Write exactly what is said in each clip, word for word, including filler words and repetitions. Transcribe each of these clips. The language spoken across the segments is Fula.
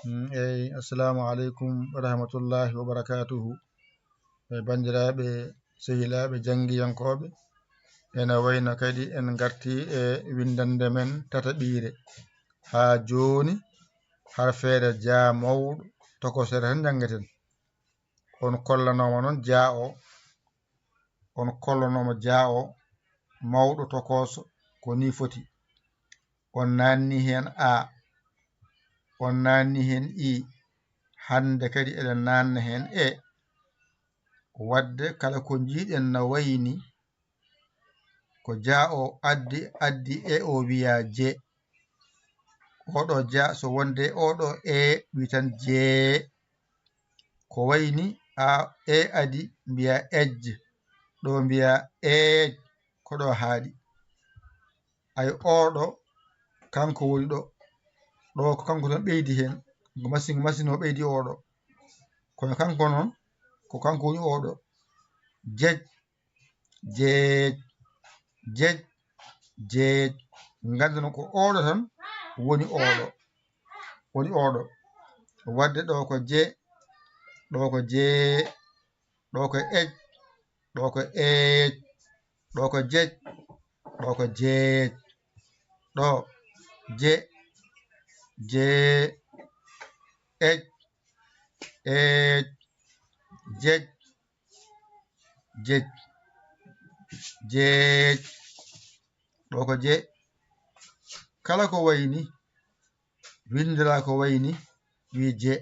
Mm, eyi, assalamu aleykum wa rahmatullahi wa barakatuhu. E banndiraaɓe, sehilaaɓe, janngiyankooɓe, ena wayno kadi en ngartii e winndannde men tataɓiire. Haa jooni, harfeere jaa mawɗo tokosere tan njanngeten. On kollanooma noon jaa o, on kollanooma jaa o, mawɗo tokooso, ko nii foti. On naanni heen a, on naanni heen i, hannde kadi eɗen naanna heen e. Waɗde kala ko njiiɗen na wayni, ko jaa o addi, addi e o wiya je. Oɗo jaa, so wonde oɗo e wi tan jee. Ko wayni a, e adi, mbiya ej, ɗo mbiya eej, ko ɗo haaɗi. Ay oɗo, kanko woni ɗo. Ɗo ko kanko tan ɓeydi heen. Ko machine, machine o ɓeydi oɗo. Kono kanko noon, ko kanko woni oɗo. Jej, jeej, jej, jeej. Nganndon ko oɗo tan woni oɗo. Woni oɗo. Waɗde ɗo ko je, ɗo ko jee, ɗo ko ej, ɗo ko eej, ɗo ko jej, ɗo ko jeej. Ɗo, je, jee, ej, eej, jej, jej, jeej. Ɗo ko je. Kala ko wayni, winndira ko wayni, wi je.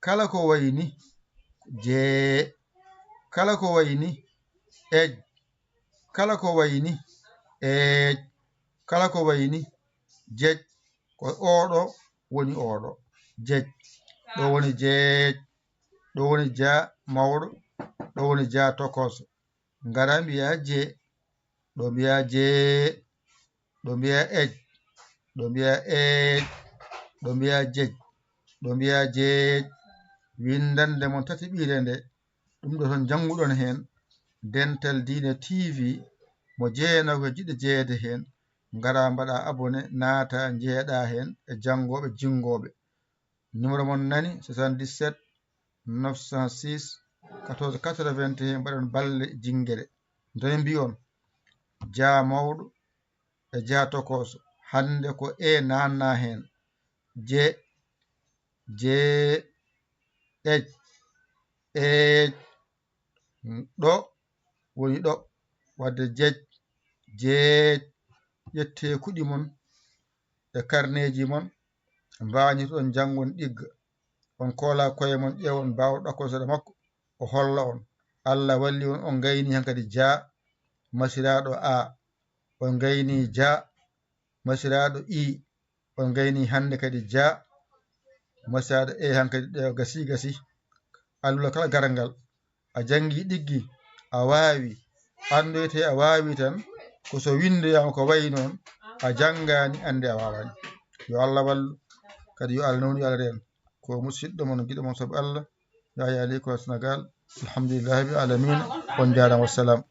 Kala ko wayni, jee. Kala ko wayni, ej. Kala ko wayni, eej. Kala ko wayni, jej. Ko oɗo woni oɗo. Jej. Ɗo woni jeej. Ɗo woni jaa mawɗo. Ɗo woni jaa tokooso. Ngara mbiya je. Ɗo mbiya jee. Ɗo mbiya ej. Ɗo mbiya eej. Ɗo mbiya jej. Ɗo mbiya jeej. Winndannde mon tataɓiire nde, ɗum ɗo tan njannguɗon heen. Dental Diine T V, mo jeenaw ko jiɗɗo jeyeede heen. Ngara mbaɗa abonné, naata, njeeɗa heen e janngooɓe, jinngooɓe. Numéro mon nani, soixante-dix-sept, neuf cent six, quatorze quatre-vingt-un, mbaɗon balle jinngere. Nde mbiyon, jaa mawɗo e jaa tokooso. Hannde ko e naanna heen. Je, jee, ej, eej, ɗo woni ɗo. Waɗde jej, jeej. Ƴettee kuɗi mon e karneeji mon, mbañirɗon janngon ɗigga. On koola koye mon, ƴeewon baawɗo ɗakkol seeɗa makko, o holla on. Allah walli on, on ngayni hankadi jaa, masiraaɗo a. On ngayni jaa, masiraaɗo i. On ngayni hannde kadi jaa, masiraaɗo e hankadi ɗe gasi gasi. Alluwal kala garal ngal, a janngi ɗiggi, a waawi, anndoyte a waawi tan, ko so winndoyaama ko wayi noon, a janngaani, anndi a waawaani. Yo Allah wallu, kadi yo Allah newnu, yo Allah reen. Ko musidɗo mon, giɗo mon sabu Allah, Yaya Leko Sénégal. Alhamdulillahi rabbil alamina. On njaaraama, wassalam.